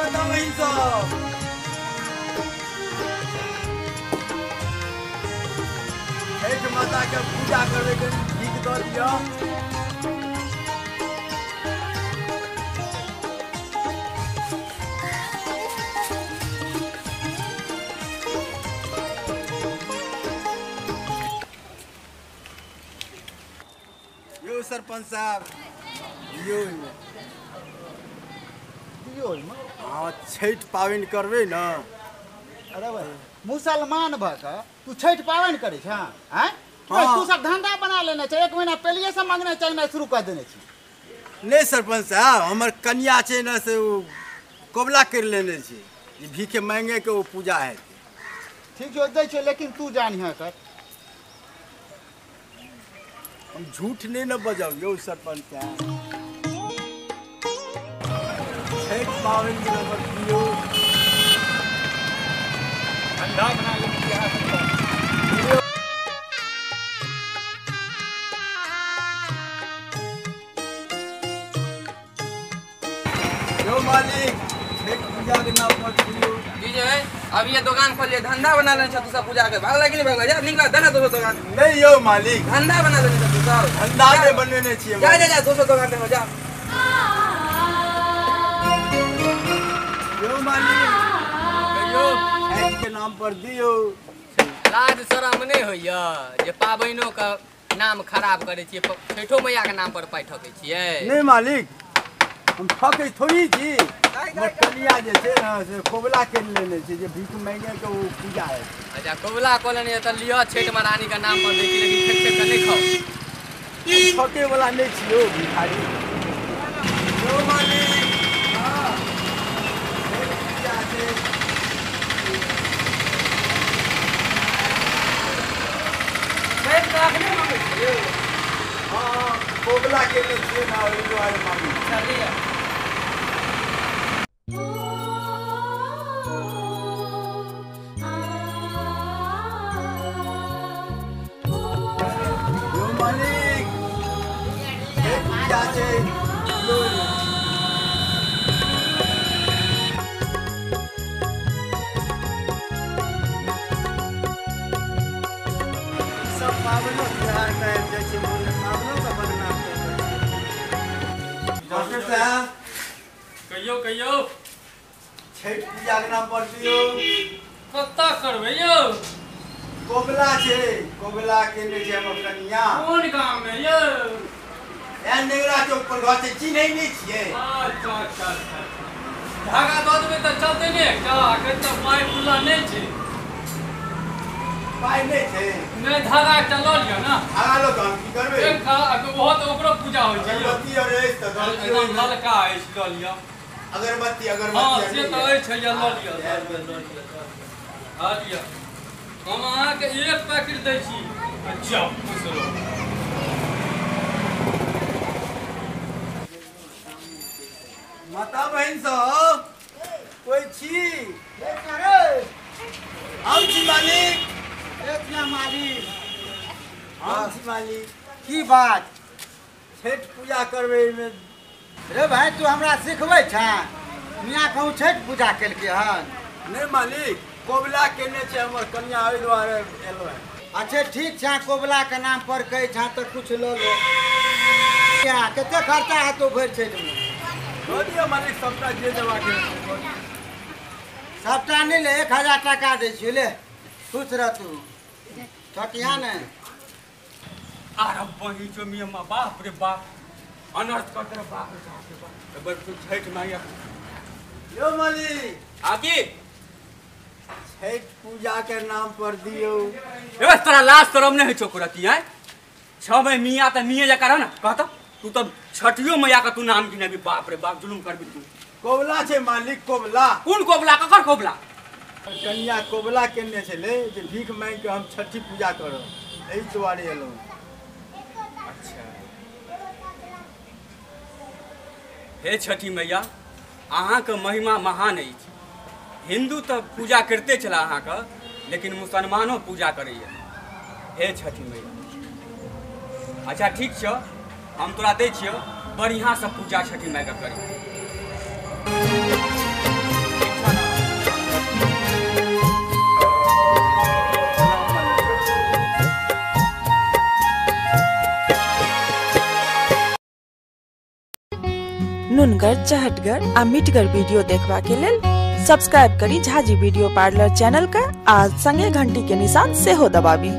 माता बहिन सब छठ माता के पूजा करबै कनि भीख दऽ दिअ। यौ सरपंच साहब दियौ ओहिमे दियौ ओहिमे। हँ छठि पाबनि करबै ने। अरे भाई मुसलमान भऽ कऽ तू छठि पाबनि करै छह? आँय तू सब धंधा बना लेने छै, एक महीना पहले से मांगना चाहिए शुरू कर देने छी। नहीं सरपंच साहब हमर कन्या छै ने से ओ कबला कर लेने छै जे भीखे मांगे के ओ पूजा हेतै। ठीक छै दै छै, लेकिन तू जानिह कर। हम झूठ नहीं न बजब यौ सरपंच साहब। छठि पाबनि के नंबर दियौ। धंधा बना लेने छी। यौ मालिक छठि पूजा के नाम पर दियौ। जी जे अब ये दुकान खोलिए धंधा बना लेने छ तू सब पूजा के भागला कि नहीं भागला? जा निकला देना दोसर दुकान। नहीं यौ मालिक धंधा बना लेने छ तू सब। धंधा नहीं बनेने छियै। जा जा जा दोसर दुकान देखो जा। यौ मालिक कहियो छठि के नाम पर दियौ। लाज शरम नहीं होइया जे पाबनिो के नाम खराब करै छियै, छठो मैया के नाम पर पाइ ठकै छियै? नहीं मालिक हम ठकै थोड़ी छी। हमर कनिया जे छै ने से कोबला करि लेने छै जे भीख मांगे के ओ पूजा है। अच्छा कोबला कऽ लेने तऽ लिअ छठि महारानी के नाम पर दै छी, लेकिन ठकि ठकि कऽ नहि खाउ। ठकै वाला नहि छी यौ भिखारी। यौ मालिक हँ छठि पूजा छै। छठि तऽ अखने मांगै छियै। हँ कोबला केने छियै ने ओहि दुआरे मांगै। अच्छा लिअ। यौ मालिक छठि पूजा छै। सब पाबनो त्योहार पे आबि जाइ छै, मन पाबनो तऽ बदनाम करि दै छै। डॉक्टर साहब कहियो कहियो छठि पूजा के नाम पर दियौ। कत्ता करबै यौ? कोबला छै, कोबला केने छै हमर कनिया। कोन गाम में यौ? एहन नेगरा चौक पर घर छै, चिन्है नहि छियै? अच्छा अच्छा अच्छा धागा दऽ देबै तऽ चलतै ने एकटा? एखन तऽ पाइ खुला नहि छै। पाइ नहि छै? नहि धागा एकटा लऽ लिअ ने। धागा लऽ कऽ हम की करबै? एकटा ओहो तऽ ओकरो पूजा होइ छै। अगरबत्ती आओर अछि तऽ दऽ दियौ। एकदम ललका अछि लऽ लिअ। अगरबत्ती हँ अगरबत्ती से तऽ अछि हैया लऽ लिअ लऽ लिअ लऽ लिअ लऽ लिअ। हम अहाँके एक पैकेट दै छी। अच्छा खुश रहू। माता बहिन सब कोइ छी? हम छी मालिक। मालिक हम छी मालिक। की बात? छठि पूजा करबै एहिमे। रे भाई तू हमरा सिखबै छह? मियाँ कहूँ छठि पूजा केलकै हन? नहीं मालिक कोबला केने छै हमर कन्या ओहि दुआरे एलहुँ हँ। अच्छा ठीक छै, कोबला के नाम पर कहै छह तऽ कुछ लऽ लो। कते खर्चा हेतौ भरि छठिमे? दऽ दिअ मालिक सबटा जे देबाक है। सबटा नहि ले, 1000 टाका दै छियौ ले, खुश रह तू। ठकिया ने। अरे बहिन चो मियाँ बाप रे बाप अनर्थ कर दे बाप रे बाप रे बाप। बड़ छठि मांगे। यौ मालिक आ की छठि पूजा के नाम पर दियौ। ए तोरा लाज शरम नहि होइ छौ रति? आँय छौ भाई मियाँ तऽ मियाँ जकाँ रह ने। कहत तू तऽ छठियो मैया के तू नाम गिनेबी। बाप रे बाप जुलुम करबी तू। कोबला छै मालिक कोबला। कोन कोबला? ककर कोबला? कन्या कोबला केने छलै जे भीख मांगि कऽ हम छठि पूजा करब, एहि दुआरे एलहुँ। अच्छा हे छठि मैया अहाँके महिमा महान अछि। हिन्दू तऽ पूजा करिते छला अहाँके, लेकिन मुसलमानो पूजा करैया। हे छठि मैया अच्छा ठीक छौ, हम तोरा दै छियौ, बढ़िआँसँ पूजा छठि मायके करी। नुनगर, चहटगर आ मिठगर वीडियो देखबा के लेल सब्सक्राइब करी झाजी वीडियो पार्लर चैनल के आ संगे घंटी के निशान सेहो दबाबी।